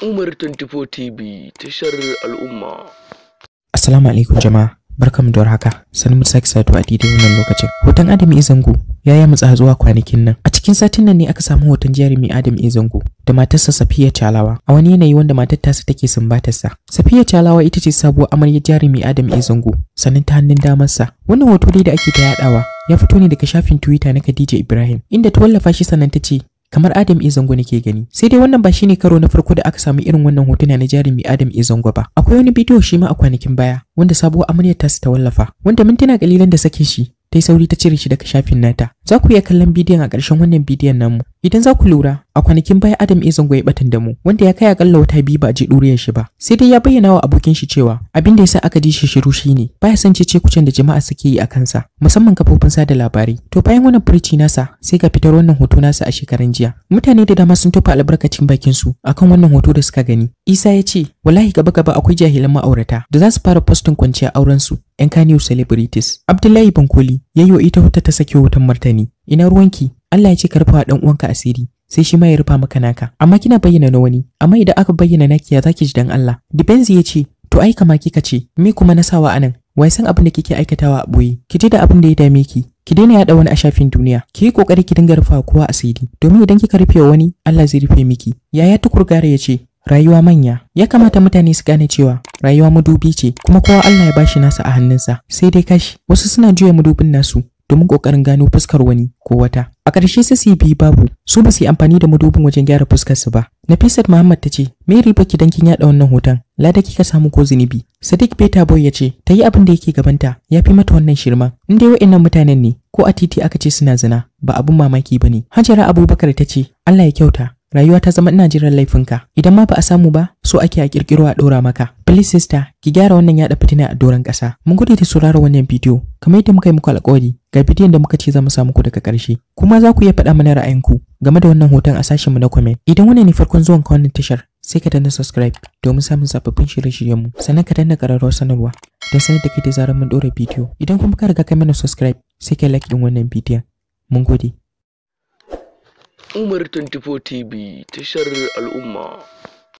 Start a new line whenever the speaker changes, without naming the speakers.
Umar 24 TV tashar al'umma.
Assalamu alaikum jama'a, barkamu da warhaka. Sanin mu sake saduwa a daidai wannan lokacin. Hoton Adam A Zango ya yi mutsa zuwa kwanakin nan. A cikin satin nan ne aka samu hoton jarumi Adam A Zango da matarsa Safiya Chalawa a wani yanayi wanda matar tasa take sumbatarsa. Safiya Chalawa ita ce sabuwar amaryar jarumi Adam A Zango, sannan ta hannun damarsa. Wannan hoto dai da ake ta yadawa ya fito ne daga shafin Twitter na Khadija Ibrahim, inda ta wallafa shi sannan ta ce kamar Adam A Zango nake gani. Sai dai wannan ba shine karo na farko da aka samu irin wannan hotuna na jarumi Adam A Zango ba. Akwai wani bidiyo shi ma a kwanakin baya wanda sabuwar amaryar tasu ta wallafa, wanda mintuna kalilan da sakin shi ta yi sauri ta cire shi daga shafin nata. Za ku iya kallon bidiyon a ƙarshen wannan bidiyon namu. Idan za ku lura, a kwanakin baya Adam A Zango ya batan da mu, wanda ya kai akalla wata 2 ba a ji ɗuriyar shi ba. Sai dai ya bayyana wa abokin shi cewa abin da yasa aka ji shi shiru shine baya son cece kucen da jama'a suke yi a kansa, musamman kafofin sada labarai. To bayan wannan furici nasa, sai ga fitar wannan hoto nasa a shekaran jiya. Mutane da dama sun tofa albarkacin bakin su akan wannan hoto da suka gani. Isa ya ce, wallahi gaba gaba akwai jahilan ma'aurata da za su fara postin kwanciya auren su, 'yan Kano celebrities. Abdullahi Bankoli ya yi wa ita hotar ta sake hoton martani. Ina ruwanki? Allah ya ce ka rufa wa ɗan uwanka asiri, sai shi ma ya rufa maka naka. Amma kina bayyana na wani, amma idan aka bayyana naki ya zaki ji dan Allah. Dibenzi ya ce, to ai kama kika ce, me kuma na sawa anan? Wai san abin da kike aikatawa a boye? Ki ji da abin da ya dame ki. Ki daina yaɗa wani a shafin duniya. Ki yi kokari ki dinga rufa kowa asiri, domin idan kika rufe wa wani, Allah zai rufe miki. Yaya Tukur Gara ya ce, rayuwa manya. Ya kamata mutane su gane cewa rayuwa madubi ce, kuma kowa Allah ya bashi nasa a hannunsa. Sai dai kashi, wasu suna juya madubin nasu domin kokarin gano fuskar wani ko wata. A ƙarshe sai su yi biyu babu, su ba su yi amfani da madubin wajen gyara fuskar su ba. Nafisat Muhammad ta ce, me riba ki dan kin yaɗa wannan hoton? Lada kika samu ko zunubi? Sadiq Beta Boy ya ce, ta yi abin da yake gabanta, ya fi mata wannan shirman. In dai wa'innan mutanen ne, ko a titi aka ce suna zina, ba abin mamaki ba ne. Hajara Abubakar ta ce, Allah ya kyauta, rayuwa ta zama ina jiran laifinka. Idan ma ba a samu ba, so ake a kirkiro a ɗora maka. Please sister, ki gyara wannan yaɗa fitina a doron ƙasa. Mun gode da sauraron wannan bidiyo. Kamar yadda muka yi muku alƙawari, ga bidiyon da muka ce za mu samu ku daga ƙarshe. Kuma za ku iya faɗa mana ra'ayinku game da wannan hoton a sashen mu na comment. Idan wannan ne farkon zuwan ka wannan tashar, sai ka danna subscribe domin samun sababbin shirye-shiryenmu. Sannan ka danna ƙararrawar sanarwa don sanar da kai da zarar mun ɗora bidiyo. Idan kuma ka riga kai mana subscribe, sai ka like ɗin wannan bidiyon. Mun gode.
Umar 24 TV tashar al'umma.